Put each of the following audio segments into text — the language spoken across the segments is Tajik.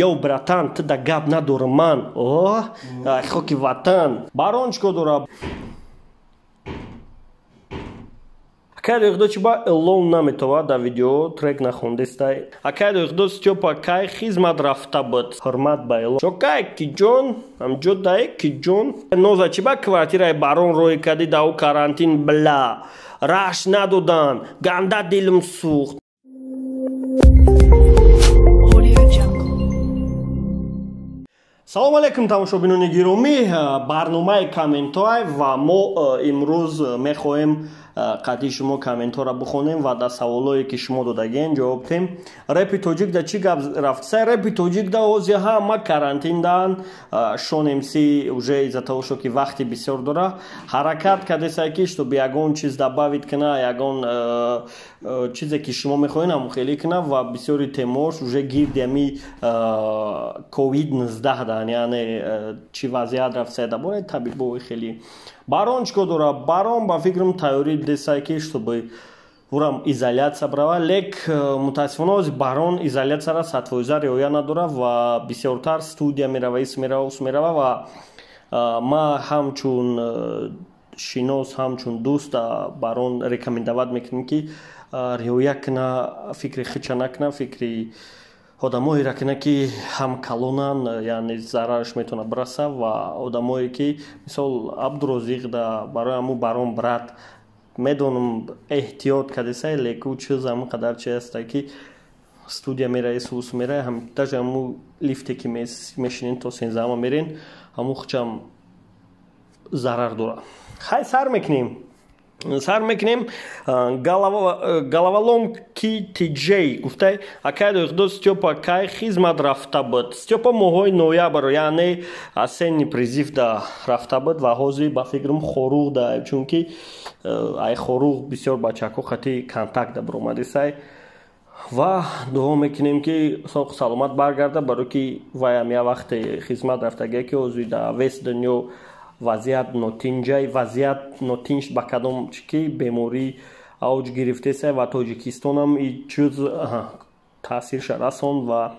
Йоу, братан, ту да гап надорам ман. О, хоки ватан. Барон чико дора? Акай доихдо чи ба элон наметова да видео трек нахондестай. Акай доихдо Стёпа кай хизмат рафта буд. Ҳурмат ба элон. Чокай ки ҷон, ҳамҷо дай ки ҷон. Ноза чи ба квартираи барон рӯй кади да ӯ карантин бла. Раш надодан, ганда дилм сӯхт. Салом алейкум, тамошобинони гиромӣ. Барномаи комментҳое ва мо имрӯз мехоҳем қатъи шумо комментҳоро бихонем ва дар саволое ки шумо додагиен ҷавоб диҳем. Репи тоҷик да чӣ гап рафт? Сай репи тоҷик да ҳозир ҳама карантин даанд. Шон МС уже из-за того, что ки вақти бисёр дора, ҳаракат кардесай ки чтобы ягон чиз добавить кина, ягон чизе ки шумо мехоҳед ҳамон хеле кина ва бисёри темаош уже гирди ҳами ковид-19 даанд, яъне чӣ вазъият рафт сай дар бораи табибои хеле. Барон чико дора? Барон ба фикрам тайёрӣ десай ки чтобы урам изоляция брава, лек мутаассифона ҳозир барон изоляцияра садфоиза риоя надора ва бисёртар студия мерава, ис мерава, ус мерава ва ма ҳамчун шинос, ҳамчун дӯст барон рекомендовать мекунем ки риоя кина, фикри хича накуна, фикри одамоеро кина ки ҳам калонан, яъне зарараш метавона бираса ва одамое ки мисол Абдурозиқ да барои ҳамун барон брат медонам эҳтиёт кардесай, леку чиз ҳамон қадар чи ҳаста ки студия мераи, сус мераи, даже ҳамун лифте ки мешинен то сенздаҳама мерен, ҳамун хичам зарар дора. Хай сар мекунем. Сар мекунем. Головоломки ТЖ гуфтай, акай доихдо Стёпа кай хизмат рафта буд. Стёпа моҳои ноябр, яъне осенний призыв да рафта буд ва ҳозир ба фикрам Хоруғ да, чунки ай Хоруғ бисёр бачаҳо хати контакт да биромадисай ва дуо мекунем ки соқ саломат баргарда, барои ки ваям як вақте хизмат рафтагия ки ҳозир да вес дунё вазъият нотинҷай, вазъият нотинҷ ба кадом чи ки беморӣ авҷ гирифтесай ва Тоҷикистонам и чиз таъсирша расон ва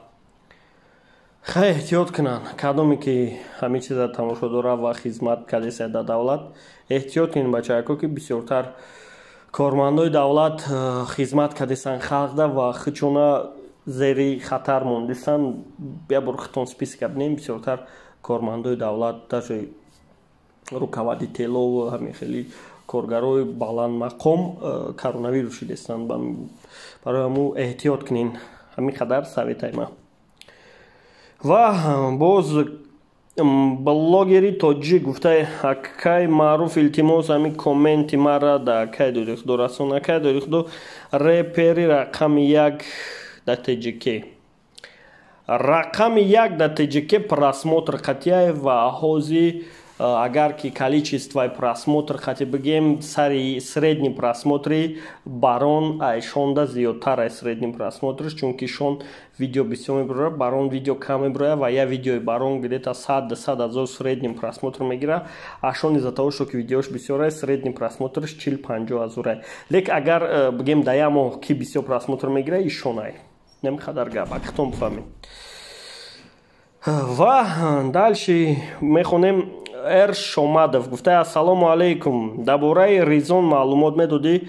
хай эҳтиёт кунанд. Кадоме ки ҳамин чиза тамошо дора ва хизмат кардесай дар давлат, эҳтиёт кунед бачаҳако ки бисёртар кормандои давлат хизмат кардесанд халқда ва хичона зери хатар мондесанд. Як бор хитон списка бинем, бисёртар кормандои давлат, даже руководителов, ҳамин хели коргарои баландмақом коронавирус шидестанд. Барои ҳамун эҳтиёт кунен. Ҳамин қадар советай ман. Ва боз блогери тоҷик гуфтай, акай маъруф, илтимос ҳамин комменти мара да акай Дорихудо расон. Акай Дорихудо репери рақами як да ТЖК. Рақами як да ТЖК просмотр қатияй ва ҳозир агар ки количествои просмотр хати бигем, сари средний просмотри барон айшонда зиёдтар ай средний просмотрш, чунки шон видео бисёр мебирояд, барон видео кам мебирояд ва я видеои барон где-то 100-100 ҳазор средний просмотр мегирад, а шон из-за того, что ки видеош бисёр ай, средний просмотрш 40-50 ҳазор ай. Лек агар бигем да як моҳ ки бисёр просмотр мегирад, ишон ай. Намқадар гап, акхтон бифаҳмед. Ва дальше мехонем. Эр Шомадов гуфта, ассалому алейкум, дар бораи Ризон маълумот медодӣ?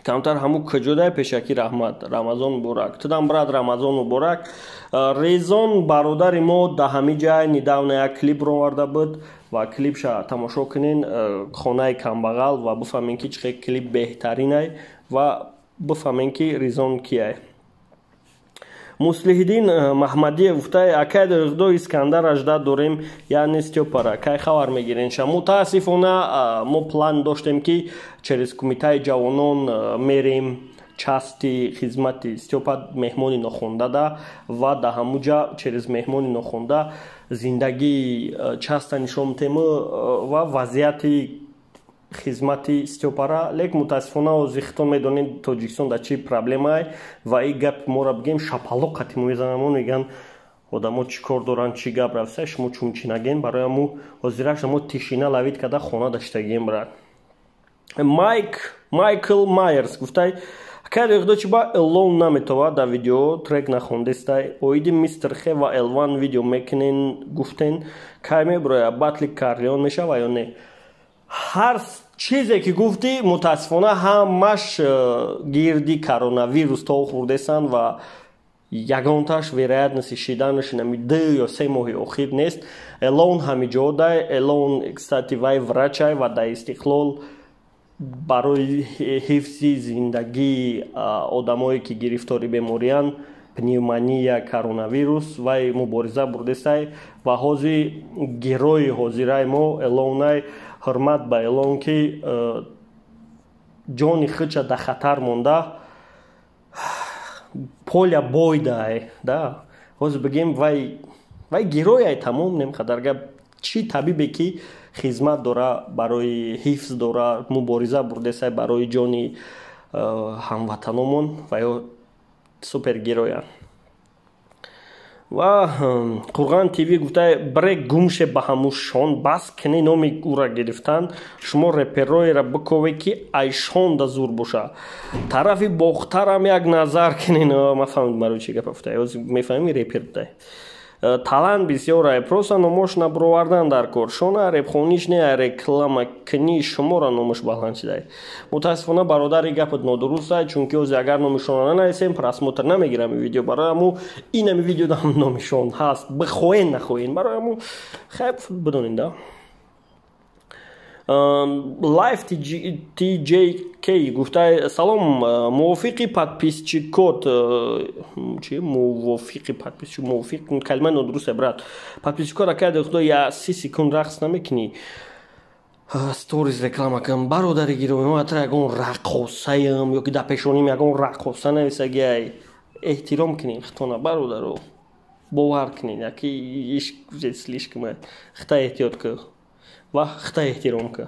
Камтар ҳамун куҷодай пешакӣ раҳмат. Рамазон муборак. Тудам брат Рамазон муборак. Ризон бародари мо да ҳамин ҷай недавно як клип роварда буд ва клипша тамошо кунен, хонаи камбағал, ва бифаҳмем ки чӣ хел клип беҳтаринай ва бифаҳмем ки Ризон кияй. Муслиҳиддин Маҳмадиев гуфтай, акай Дорихудо Искандар ажда дорем, яъне Стёпара кай хабар мегирен ша? Мутаассифона мо план доштем ки через кумитаи ҷавонон мерем части хизмати Стёпа меҳмони нохонда да ва да ҳамуҷа через меҳмони нохонда зиндагии часта нишон метем ва вазъияти хизмати Стёпара. Лек мутаассифона ҳозир хитон медонед Тоҷикистон дар чӣ проблемае ва ин гап моро бигем шапалоқ қати мезананд, мегӯянд одамо чӣ кор доранд, чӣ гап рафта, шумо чунчи нагем. Барои ҳамун ҳозираш мо тишина лавид карда хона даштагием брат. Майкл Майерс гуфтай, Акай Доди Худо, чи ба Элон наметова дар видео трек нахондестай? Оиди Мистер Хе ва Элван видео мекунен гуфтен, кай меброя? Батли Карлеон мешава ё не? Ҳар чизе ки гуфтӣ, мутаассифона, ҳамаш гирди коронавирус то хӯрдесанд ва ягонташ вероятности шиданаш нами 2 ё 3 моҳи охир нест. Элон ҳамиҷодай. Элон, кстати, вай врачай ва дар Истиқлол барои ҳифзи зиндагии одамое, ки гирифтори бемориянд, пневмония, коронавирус, вай мубориза бурдесай ва ҳозир герои ҳозираи мо Элонай. Ҳурмат ба Элон, ки ҷони худша дар хатар монда, поля бойдай да. Ҳозир бигем, вай герояй, тамом. Немқадар гап. Чӣ табибе ки хизмат дора, барои ҳифз дора, мубориза бурдесай барои ҷони ҳамватаномон ва ё супергероянд. Ва Қурған ТВ гуфта: брек гумше ба ҳаму Шон, бас кини номи ӯра гирифтан. Шумо репероеро бикове, ки айшонда зур боша. Тарафи Бохтарам як назар кинин. Ма фаҳмидам барои чӣ гапа гуфта, мефаҳмӣ, репер будай. Талант бисёрае, просто номош набуровардан дар кор. Шона репхониш не, реклама кини шуморо номаш баланд шидай. Мутаассифона, бародари, гапат нодурустай, чунки ҳозир агар номи шона нанависем, просмотр намегирам видео. Барои ҳаму инами видеодам номишон ҳаст, бихоҳен нахоҳен. Барои ҳаму хайр, бидонед да. Лайф TJK гуфта: салом, мувофиқи подписчикот. Чи мувофиқи подписчик? Мувофиқ калимаи нодуруст, брат. Подписчикот, акай Худо, я 30 секунд рақс намекунӣ? Сторис реклама кун, бародари гиромӣ. Ма атра ягон раққосаям ё ки дар пешоним ягон раққоса нависагиай? Эҳтиром кунем хитона, бародаро, бовар кунед, яки иш слишком. Хита эҳтиёт кун ва хита эҳтиром кун.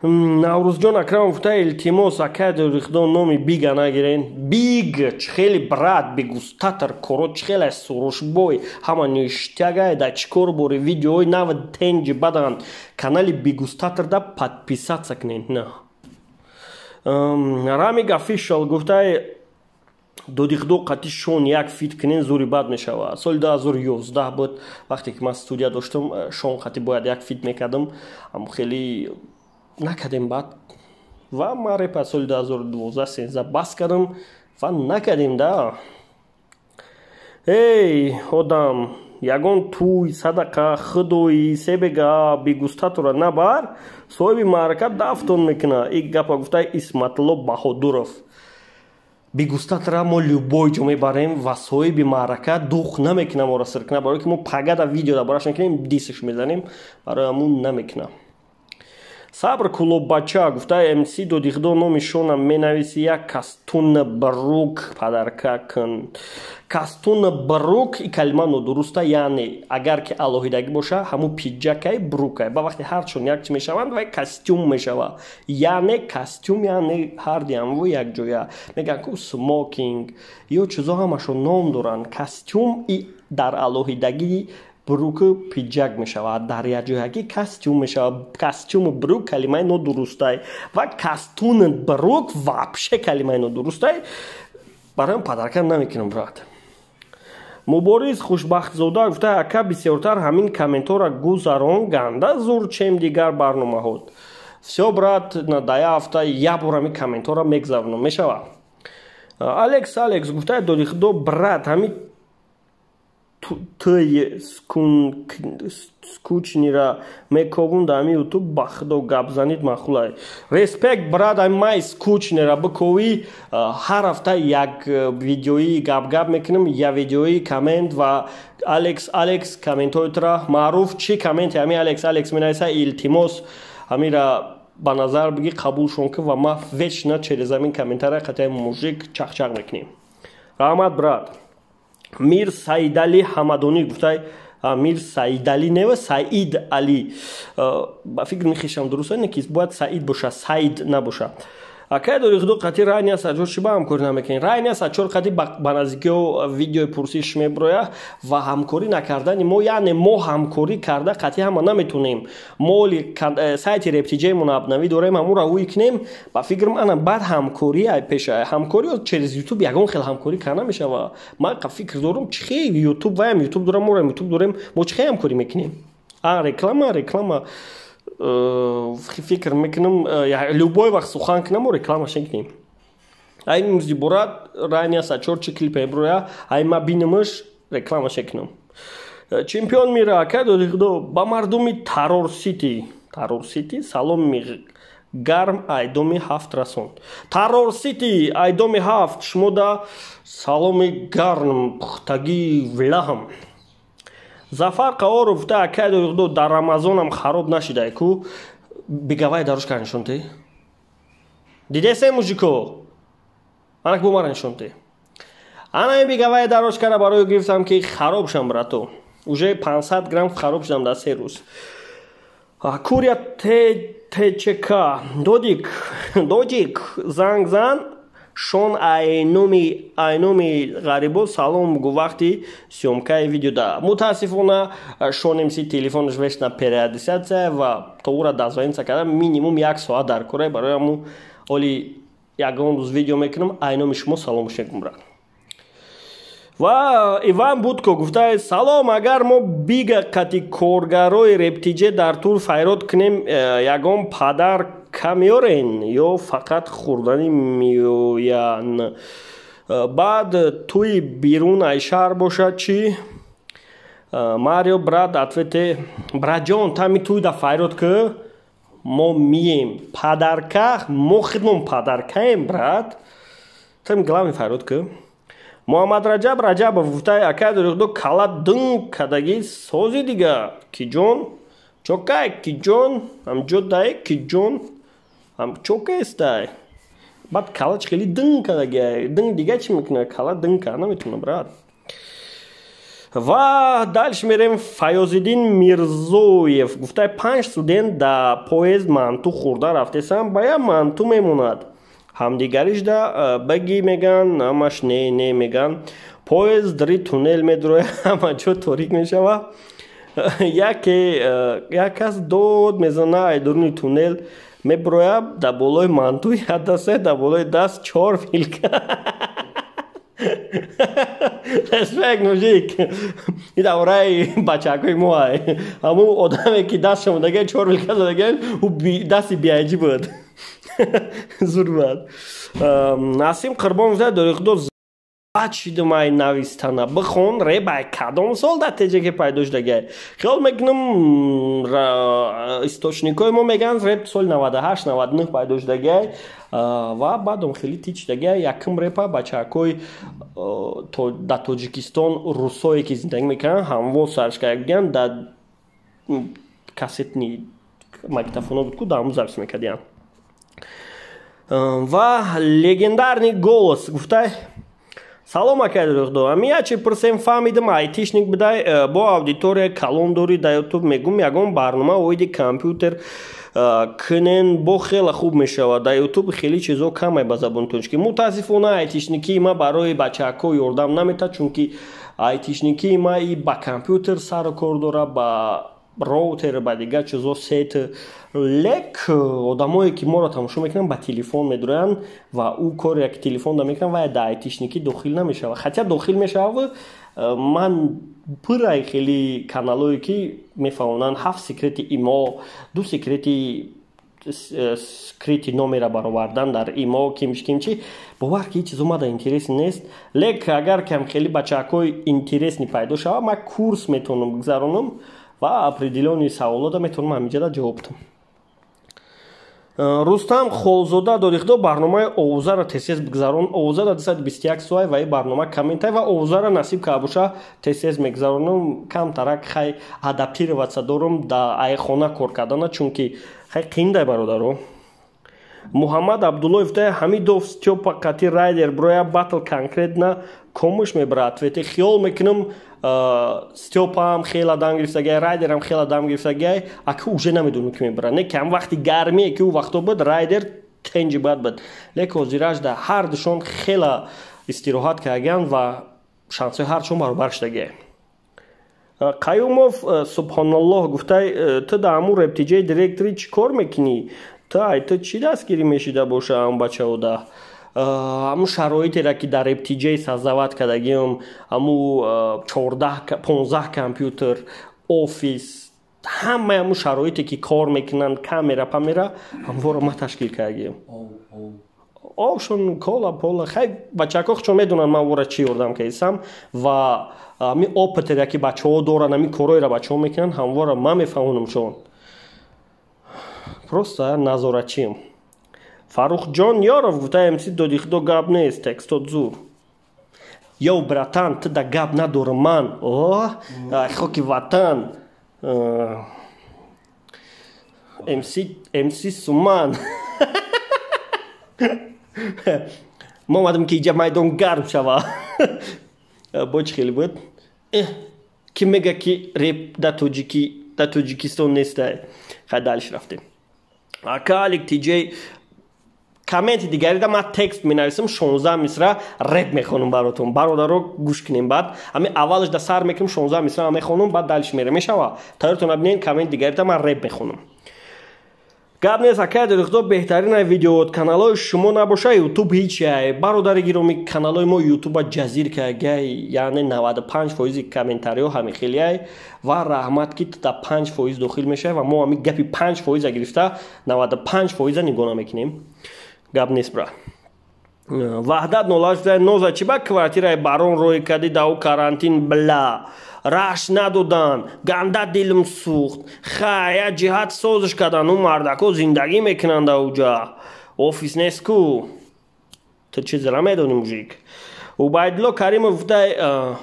Наврӯзҷон Акрамов гуфта: илтимос, акай Худо, номи Бига нагирен. Биг чихели, брат, бигустатор коро чихеле сурушбой, ҳама ништягай. Да чӣ кор бори? Видеои нав тенҷи бадан канали Бигустаторда подписаться кунед. На Рамик Офишал гуфтай: Додихдо қати Шон як фит кунен, зури бад мешавад. Соли 2011 буд, вақте ки ман студия доштам, Шон қати бояд як фит мекардам, аммо хеле накардем. Баъд ва ман репа соли 2012 13 бас кардам ва накардем да. Эй одам, ягон тӯй, садақа, худои себега бигустатора набар, соҳиби маърака дафтон мекуна. И гапа гуфта Исматулло Баҳодуров. Бигустатра мо любой ҷо мебарем ва соҳиби маърака дух намекуна моро сир куна, барое ки мо пагада видео дар бораш мекунем, дисш мезанем, барои ҳамун намекуна. Сабр Кулоббача гуфта: МС Додихдо, номи шона менависи, як кастун брук падарка кун. Кастун брук и калима нодуруста, яъне агар ки алоҳидагӣ боша, ҳамун пиджакай, брукай, ба вақте ҳарчун якчи мешаванд, вай костюм мешава, яъне костюм, яъне ҳарди ҳамву якҷоя. Мегӯянд ку смокинг ё чизо, ҳамашон ном доранд. Костюм и дар алоҳидагӣ бруку пиджак мешавад, дар якҷоягӣ костюм мешавад. Костюму брук калимаи нодурустай ва кастун брук вообще калимаи нодурустай. Бароям падарка намекунам, брат. Мубориз Хушбахтзода гуфта: ака, бисёртар ҳамин комментҳоро гузарон, ганда зур, чем дигар барномаҳо. Всё, брат, дар як ҳафта як бор ҳамин комментҳоро мегзаронам, мешавад. Алекс Алекс гуфта: Додихдо, брат, ҳамин тӯй скучныйра мековун дар ҳамин Ютуб, ба худо гап занид маъқулай. Респект, брат. Ами май скучныйра биковӣ, ҳар ҳафта як видеои гап-гап мекунем, як видеои коммент. Ва Алекс Алекс, комментҳоятра маъруф чӣ комменти ҳамин Алекс Алекс менависа, илтимос, ҳамира ба назар бигӣ, қабулшон кун ва ма вечно через ҳамин комментария қатъи мужик чақчақ мекунем. Раҳмат, брат. Мир Саидалӣ Ҳамадонӣ гуфтай: Мир Саидалӣ нева, Саид Алӣ, ба фикр мехешам дуруст не, ки бояд Саид боша, Саид набоша. Акай Дорихудо, қати Райня Саҷор чӣ ба ҳамкорӣ намекунед? Райня Сачор қати ба наздикиҳо видеои пурсиш меброя ва ҳамкорӣ накардани мо, яъне мо ҳамкорӣ карда қати ҳама наметонем. Мо сайти рептиҷаимон обновить дорем, ҳамуро ӯй кунем, ба фикрам, ана баъд ҳамкорӣ пеша ҳамкорӣ через Ютуб ягон хел ҳамкорӣ карда намешава. Ман фикр дорам, чӣ хел Ютуб ваям Ютуб дорам, морам Ютуб дорем, мо чӣ хел ҳамкорӣ мекунем? А реклама, реклама, фикр мекунам, любой вақт сухан кунам, мо реклама шекунем. Ай музиборат Райня Сачор чи клип меброя, ай ма бинамаш, реклама шекунам. Чемпион мира, акай Додихудо, ба мардуми Тарор Сити, Тарор Сити саломи гарм айдоми ҳафт расон. Тарор Сити, айдоми ҳафт, шумо да саломи гарм, пухтагӣ влаҳам. Зафар Қаоров гуфта: «Акай Додихудо, дар Рамазонам хароб нашидай ку беговая дорожка нишонте?» Дидесе, мужико, анак бо мара нишонте. Ана ин беговая дорожкара барои гирифтам, ки хароб шам, брато. Уже 500 грамм хароб шудам дар 3 рӯз. Курия ТЧК, додик, додик, занг зан шон, айнуми ғарибо салом гу вақти съёмкаи видеода. Мутаассифона, Шон МС телефонаш вечно переадресация ва то ӯра дозвониться карда минимум як соат дар кора. Барои ҳаму оли ягон рӯз видео мекунам, айноми шумо салом шекум, брат. Ва Иван Будко гуфта: «Салом, агар мо бига қати коргарои рептиҷе дар тур файрод кунем, ягон падар меорен ё фақат хӯрданӣ меоян? Баъд тӯи берун ай шаҳр бошад чӣ?» Марио, брат, ответе, братҷон, тами тӯй да файрод ки, мо мием падарка, мо хидмон падаркаем, брат, тами главный файрод ки. Муҳаммад Раҷаб Раҷабов гуфта: «Акай Дорихудо, кала дунг кадаги сози дига, киҷон чокай, киҷон ҳамҷо дай, киҷон чокаестай?» Баъд кала чи хеле дунг кадаги, дунг дига чӣ мекуна? Кала дунг карда наметавона, брат. Ва дальше мерем. Фаёзиддин Мирзоев гуфта: «Панҷ студент да поезд манту хӯрда рафтесам, ба як манту мемонад, ҳамдигаришда багӣ меган, ҳамаш не не меган. Поезд ри туннел медурояд, ҳама ҷо торик мешава. Яке як кас дод мезана, ай дуруни туннел мебирояд, дар болои манту як даста, дар болои даст чор вилка». Респект, мужик. И давраи бачакои мо ай. Ҳамун одаме, ки дастшо модага, чор вилка задага, ӯ дасти биайҷӣ буд. Зур буд. Насим Қурбон гуфта: «Дорихудо, шидум ай навистана, бихон, реп ай кадом сол дар ТЖК пайдо шудагай?» Хиёл мекунам, источникҳои мо мегӯянд, реп соли 98, 99 пайдо шудагай ва баъдом хеле тич шудагай. Якум репа бачаҳакҳои дар Тоҷикистон, русое ки зиндагӣ мекунанд, ҳамво сарш карда будиянд, дар кассетный магнитофонҳо буд ку, дар ҳамон запись мекардиянд. Ва Легендарный голос гуфта: «Салом, акай Дурӯғдо, ами ячи пурсем, фаҳмидам айтишник будай, бо аудитория калон дорӣ дар Ютуб. Мегум, ягон барнома оиди компютер кунен, бо хеле хуб мешавад. Дар Ютуб хеле чизо камай ба забони тоҷикӣ». Мутаассифона, айтишникии ма барои бачаҳако ёрдам наметад, чунки айтишникии ма и ба компютер сару кор дора, ба роутер, ба дигар чизо, сет. Лек одамое ки моро тамошо мекунанд, ба телефон медуроянд ва ӯ коре ки телефон да мекунанд, вай да айтишникӣ дохил намешавад. Хотя дохил мешавад. Ман пурай хеле каналое ки мефаҳмонанд, ҳафт секрети имо, ду секрети скрытый номера баровардан дар имо, кимч кимчи, бовар ки ҳеҷ чиз омада интересный нест. Лек агар кам хеле бачаҳакҳои интересный пайдо шавад, ман курс метавонам бигзаронам ва определённый саволода метавонам ҳаминҷода ҷавоб дам. Рустам Холзода: «Додихдо, барномаи овозаро тез бигзарон». Овоза да 221 суай ва и барнома комментай ва овозаро насиб ка боша, тез мегзаронам. Камтарак хай адаптироваться дорум да айхона кор кардана, чунки хай қиндай, бародаро. Муҳаммад Абдуллоев да: «Ҳамидов Стёпа қати Райдер броя батл, конкретно комуш мебарад?» Ответи, хиёл мекунам, Стёпаам хела дам гирифтагай, Райдерам хела дам гирифтагай, ака уже намедонам, ки мебарад. Не, кам вақти гармие ки ӯ вақто буд, Райдер тенҷи бад буд. Лекин ҳозираш да ҳар душон хела истироҳат кардагианд ва шансҳои ҳардушон баробар шудагиа. Қаюмов субҳоналлоҳ гуфтай, ту дар ҳамун рептиҷаи директори чӣ кор мекунӣ? Ту ай ту чӣ дастгирӣ мешида боша ҳамун бачаода? Ҳамун шароитеро ки дар рептиҷаи создават кардагиам, ҳамун 14-15 компютер, офис, ҳамаи ҳамун шароите ки кор мекунанд, камера памера, ҳамворо ман ташкил кардагиам. Обшон, кола, пола, хай бачаҳо худшон медонанд ман вора чӣ ёрдам кардисам ва ҳамин опытеро ки бачаҳо доранд, ҳамин корҳоеро бачаҳо мекунанд, ҳамворо ман мефаҳмонамшон. Просто назорачиам. Фаррухҷон Ёров гуфта, МС доди худо гап нест, текстот зур. Йоу, братан, ту да гап надорам ман. О, хоки ватан. МС Суман. Мо омадем ки иҷа майдон гарм шава. Бо чӣ хеле буд? Ки мега ки реп да тоҷикӣ, да Тоҷикистон нестай. Хай дальше рафтем. Ака Алик ТJ комменти дигарида ман текст менависам, 16 мисра реп мехонам баротон. Бародаро гӯш кунем баъд. Ҳамин аввалаш да сар мекунем, 16 мисра мехонам, баъд дальше мерем. Мешава? Тайёртон бинен, коммент дигарида ман реп мехонам. Гап нест, акай дорихто беҳтарин видео каналҳои шумо набоша, YouTube ҳеч. Бародари гиромӣ, каналҳои мо YouTube-а ҷазир кардагай, яъне 95% комментариҳо ҳамин хелиай ва раҳмат ки ту да 5% дохил мешавӣ ва мо ҳамин гапи 5% гирифта 95% нигоҳ намекунем. Гап нест, бра. Ваҳдат нолаш ноза чӣ ба квартираи барон рӯй кардӣ да ӯ карантин бла. Раш надодан, ганда дилм сӯхт. Хай, як ҷиҳат созиш кардан, ӯ мардако зиндагӣ мекунанд ауҷа. Офис нест ку. Ту чизера медонӣ, мужик. Убайдулло Каримов гуфта,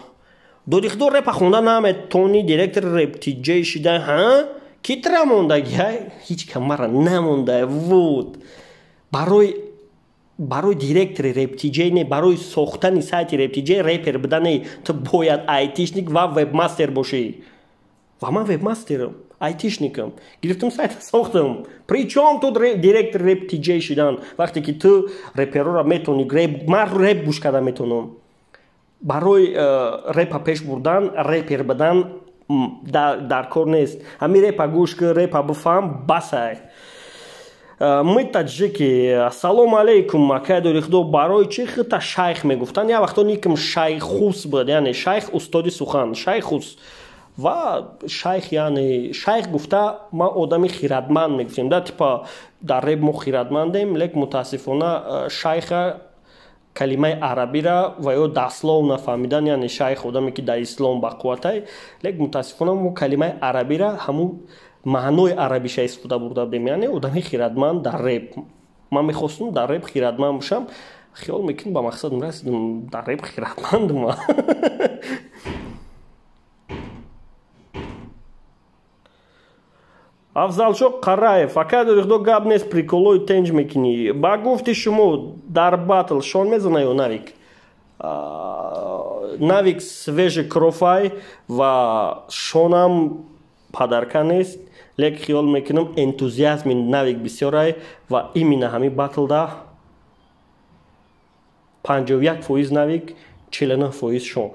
доди худо репа хонда наметонӣ, директори рептиҷаи шида, ҳа? Ки тра мондагӣ, ҳай? Ҳеҷ кам мара намонда. Вот. Барои директори рептиҷей не, барои сохтани сайти рептиҷей репер будане ту бояд айтишник ва вебмастер бошӣ. Ва ман вебмастерам, айтишникам. Гирифтам сайта сохтам. Причём тут директор рептиҷей шидан? Вақте ки ту реперора метавонӣ, ман реп гӯш карда метавонам. Барои репа пеш бурдан, репер будан дар кор нест. Ҳамин репа гӯш кун, репа бифаҳм, басай. Мы таджики. Ассалому алейкум, акай дорихудо, барои чӣ хита шайх мегуфтанд? Як вақто никм шайхус буд, яъне шайх устоди сухан, шайхус. Ва шайх, яъне шайх гуфта ма одами хирадманд мегуфтем, да, типа дар реп мо хирадмандем, лек мутаассифона шайха калимаи арабира ва ё дословно фаҳмидан, яъне шайх одаме ки дар ислом бақувватай, лек мутаассифона мо калимаи арабира ҳамун маънои арабиша истифода бурда будем, яъне одами хирадманд дар реп. Ман мехостум дар реп хирадманд бошам, хиёл мекунам ба мақсадам расидам, дар реп хирадмандам. Афзалшо Қараев, акай дорихудо гап нест, приколои тенҷ мекунӣ. Ба гуфти шумо дар батл шон мезана ё Навик? Навик свежий крофай ва шонам падарка нест, лек хиёл мекунам энтузиазми Навик бисёрай ва именно ҳамин батлда 51% Навик, 49% шон.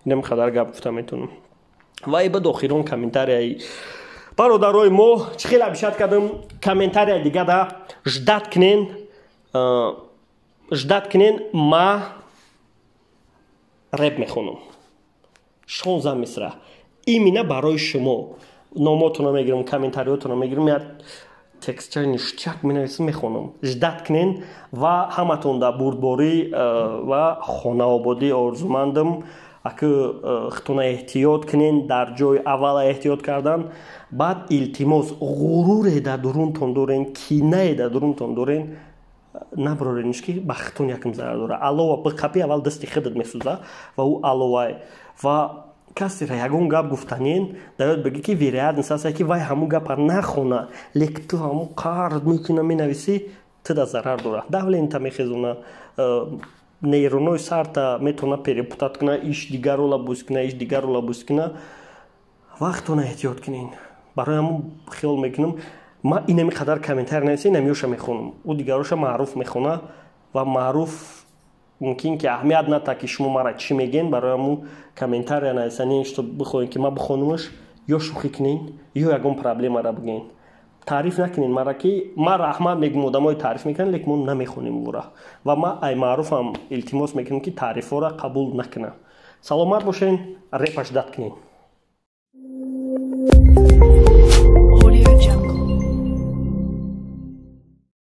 Инам қадар гап гуфта метавонам. Ва ибад охирон комментарияи бародарои мо, чӣ хеле обещать кардам, комментарияи дига да ждать кунен, ждать кунен, ма реп мехонам. 16 мисра. Именно барои шумо. Номотонро мегирам, комментариётонро мегирам, як текстчаи ништяк менависам, мехонам. Ждать кунен ва ҳаматон дар бурдборӣ ва хонаободӣ орзумандам. Аки худтона эҳтиёт кунен, дар ҷои аввала эҳтиёт кардан, баъд илтимос, ғуруре дар дурунтон дорен, кинае дар дурунтон дорен, набарорениш ки ба худтон якм зарар дора. Алова биқапи аввал дасти худат месӯза ва ӯ аловай. Ва касера ягон гап гуфтанен, дар ёд бигӣ ки вероятность аст ки вай ҳамун гапа нахона, лек ту ҳамун қард мекуна менависӣ, ту да зарар дора. Давлента мехезона, нейронои сарта метавона перепутат куна, иш дигарро лабӯз куна, иш дигарро лабӯз куна. Вақтона эҳтиёт кунен. Барои ҳамун хиёл мекунам, Ман инами қадар комментарий нависа, инамиёша мехонам, ӯ дигароша Маъруф мехона ва Маъруф мумкин ки аҳамият ната, ки шумо мара чӣ мегӯен. Барои ҳамун комментария нависанен, что бихоҳем, ки ман бихонумаш, ё шӯхӣ кунен, ё ягон проблемара бигӯен. Таъриф накунен мара, ки ман раҳмат мегӯм одамои таъриф мекунанд, лекин мо намехонем ӯра. Ва ман ай Маъруфам илтимос мекунам, ки таърифҳоро қабул накунам. Саломат бошен, репаш дат кунен.